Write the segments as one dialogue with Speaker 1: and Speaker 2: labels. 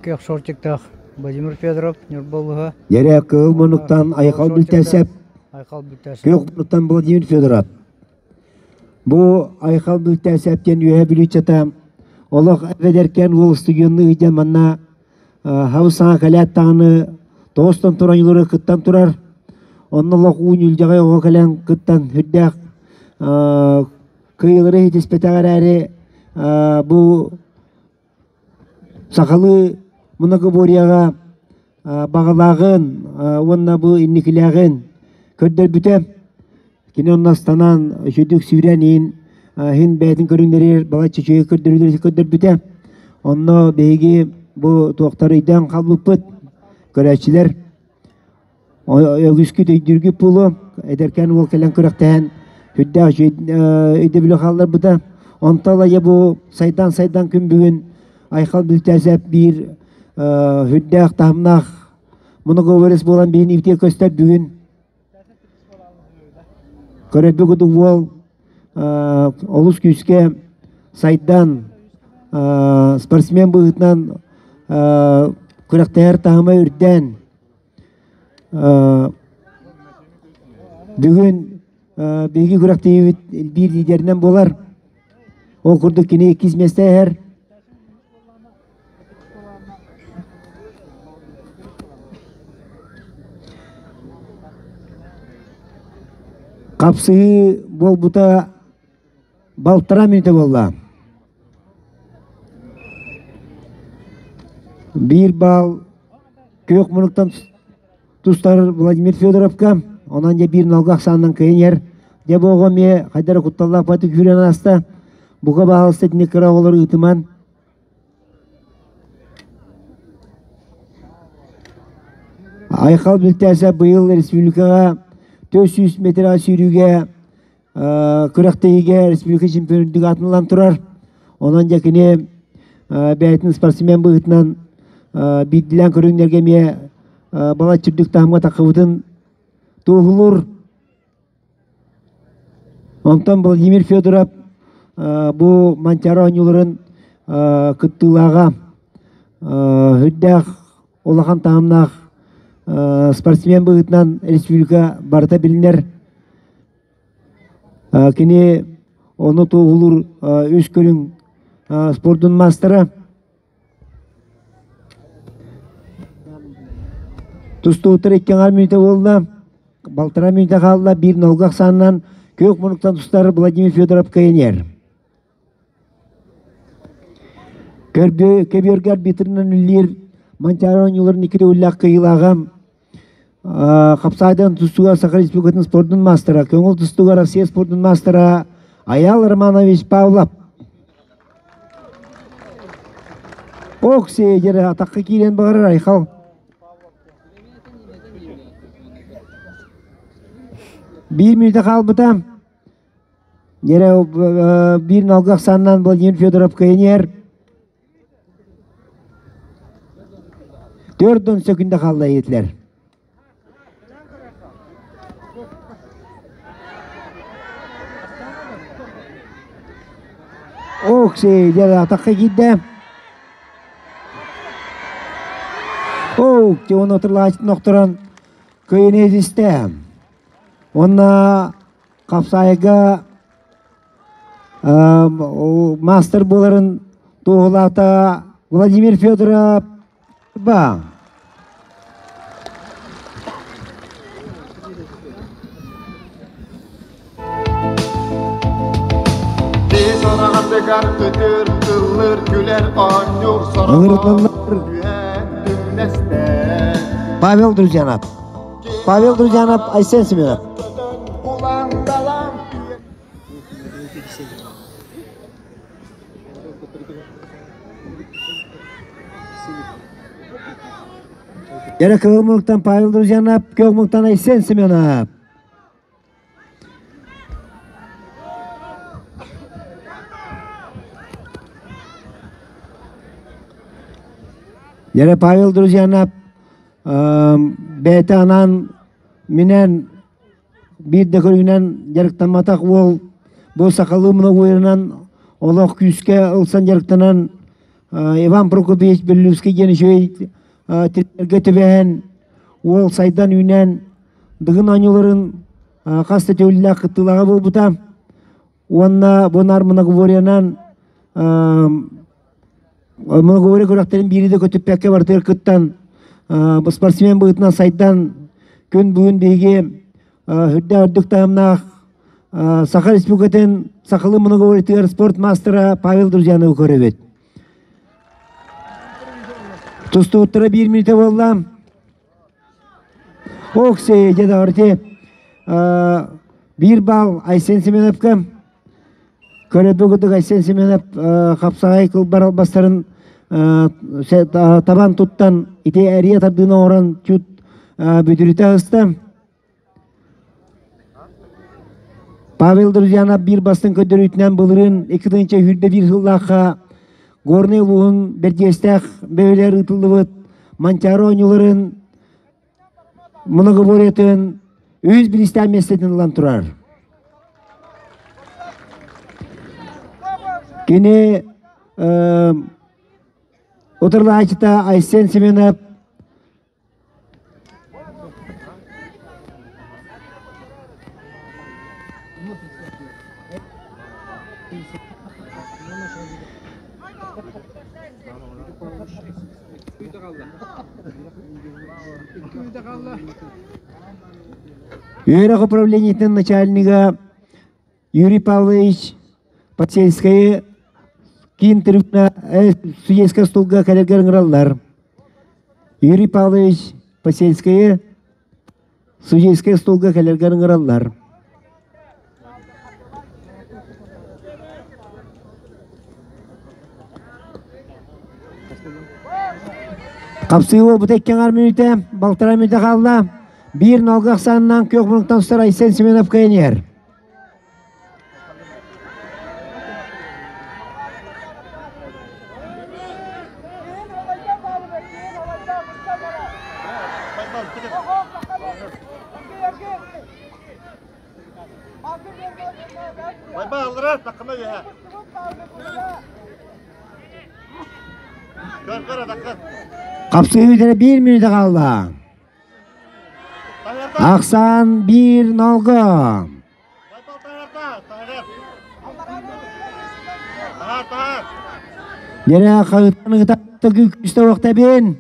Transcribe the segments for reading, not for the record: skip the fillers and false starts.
Speaker 1: Күөх шортиктаах Владимир Федоров, Ньурба улууһа.
Speaker 2: Дьэрэ кыһыл муннуктан Айхал Бүлтээсэп,
Speaker 1: Айхал Бүлтээсэп.
Speaker 2: Күөх муннуктан Владимир Федоров. Бу Айхал Бүлтээсэп диэн Үөһээ Бүлүүчэтэ олох эбэдэркээн уол студенныы сылдьан манна хабыс-саҥа кэлээт даҕаны тоҕустан туран юлары кыттан турар. Онно олох уу ньүлдьэҕэй оҕо кэлэн кыттан сүрдээх кыайыылары иһитиспэтэх эрээри бу сахалыы многоборьеҕа баҕалааҕын уонна бу инникилээҕин көрдөрбүтэ. Кини онно астанан үчүгдүк сүүрэн иһин иһин бэйэтин көрүҥнэригэр балачча үчүгэй көрдөрүүлэри көрдөрбүтэ. Онно биһиги бу туохтары өйдөөн хаалбыппыт көрөөччүлэр Үгүскүт өйдүүргүт буолуо, эдэркээн уол кэлэн күрэхтэһэн сүрдээх үчүгэй өйдөбүлү хаалларбыта. Онтон ылайа бу сайдан-сайдан күн бүгүн Айхал Бүлтээсэп биир сүрдээх таһымнаах многоговорец буолан биһин ибитиэ көстөр бүгүн. Көрөрбүт курдук уол олус күүскэ сайдан спортсмен быһыытынан күрэхтэһэр таһыма үрдээн Бүгүн биһиги күрэхтэһиибит биир лидеринэн буолар. Ол курдук кини иккис миэстэ иһэр. Хапсыһыы буолбута балтараа мүнүүтэ буолла. Биир баал күөх мунуктан тустар Владимир Федоровка, онон дьэ биир налга ахсаанынан кыайан иһэр. Дьэ бу оҕо эмиэ хайда эрэ кутталлаах баҕайытык күүрэн ааста. Бука баһаалыста итинник кыра оҕолору ыытыман. Айхал Бүлтээсэп быйыл республикаҕа 400 метр сүүрүүгэ күрэхтэһиигэ республика чемпионун үрдүк аатын ылан турар. Онон дьэ кини бэйэтин спортсмен быһыытынан биирдиилээн көрүҥнэргэ эмиэ балачча үрдүк таһымҥа таххыбытын туоһулуур. Онтон Владимир Федоров бу Манчаары оонньууларын кыттыылааҕа сүрдээх улахан таһымнаах спортсмен быһыытынан республика барыта билинэр. Кини ону туоһулуур үс көрүҥ спордун маастара. Тустууттар икки аҥаар мүнүүтэ буолла. Балтараа мүнүүтэ хаалла. Биир нолга ахсаанынан күөх мунуктан тустар Владимир Федоров кыайан Көрбү көбүөргэ арбитрынан үллиир Манчаары оонньууларын икки төгүллээх кыайыылааҕа Хапсаайдан тустууга Саха Республикатын спордун маастара, көҥүл тустууга Россия спордун маастара Айаал Романович Павлов. Окси дьэрэ атахха киирэн баҕарар Айхал. Биир мүнүүтэ хаалбыта. Дьэрэ биир налга ахсааннаан Владимир Федоров кыайан 4 сөкүндэ хаалла иһитлэр. Окси, дьэ атахха киирдэ. Оу, оны отурлаачытын охторон кыйын истэ. Онна хапсаайга Маастар буоларын туоһулаата Владимир Федоров ба. Павел Друзьянов. Павел Друзьянов, Айсен Семенов. Яра Кылмыктан Павел Друзьянов, Кылмыктан Айсен Семенов. Яра Павел Друзьянов бэйэтэ анаан минэн Биир да көрүҥүнэн дьарыктамматах уол бу сахалыы многоуйунан олох күүскэ ылсан дьарыктанан Иван Прокопьевич Беллюбский диэн үчүгэй тренергэ түбэһэн уол сайдан үүнэн Дыгын оонньууларын хас да төгүллээх кыттыылааҕа буолбута. Уонна бу наар многоборьенан многоборье күрэхтэрин биири да көтүппэккэ барытыгар кыттан спортсмен быһыытынан сайдан күн бүгүн биһиги үрдээх үрдүк таһымнаах Саха Республикатын сахалыы многоборьетыгар спорт маастара Павел Друзьяновы көрөбүт. Тустууттара биир мүнүүтэ буолла. Окси, дьэ давайте биир балл Айсен Семеновка. Көрөбү курдук Айсен Семенов хапсаҕай кылбар албастарын табан туттан ити эрийэ тардыыны оҥорон чут бүтүрүтэ аһыста. Павел Друзьянов биир бастыҥ көрдөрүүтүнэн былырыын 2021 сыллаахха Горнай улууһун Бэрдиэстээх бөһүөлэгэр ыытыллыбыт Манчаары оонньууларын многоборьетын үһүс бириистээх миэстэтин ылан турар. Кини утарылааччыта Айсен Семенов Үөрэх управлениетын начальнига Юрий Павлович Подсельскайы киин трибуна судейскай столга кэлэргэр ыҥыраллар. Юрий Павлович Посельскайы судейскай столга кэлэргэр ыҥыраллар. Хапсыы буолбута икки аҥаар мүнүүтэ, балтараа мүнүүтэ хаалла. Биир налга ахсааннаан күөх муннуктан устар Айсен Семенов кыайан иһэр. Хапсыһыы бүтэрэ биир мүнүүтэ хаалла. Ахсаан биир нолго. Дьэрэ хаһыттан ыытатта күүстэ уохтабин.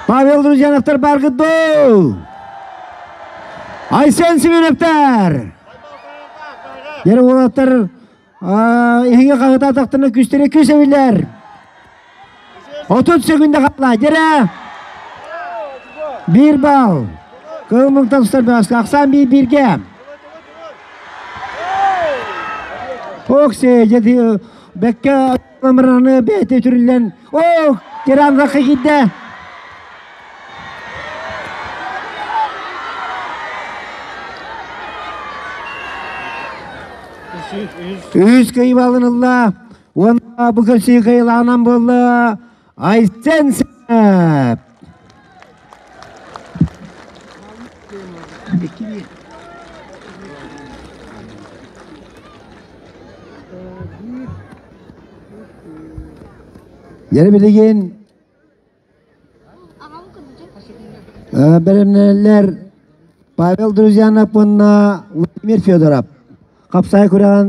Speaker 2: Павел Друзьяновтар бааргыт дуу? Айсен Семеновтар! Дьэрэ уолаттар эһиги хаһытаатахтарына күүстэрэ күүс эбилэр. 30 секунда хаалла. Дьэрэ! Биир балл. Кыл муҥтан устар бөҕөскө. Ахсаан биир бииргэ. Окси, дьэ бэккэ ымыраны бэйэтэ үтүрүллэн Оо, Тиранрахха киирдэ. Үс кыайбалын ылла. Уонна бу көрсүү кыайылаанан буолла. Айсен Сеп. Дьэ билигин бэлэмнэнэллэр Павел Друзьянов уонна Владимир Федоров. Хапсаай күрэҕин.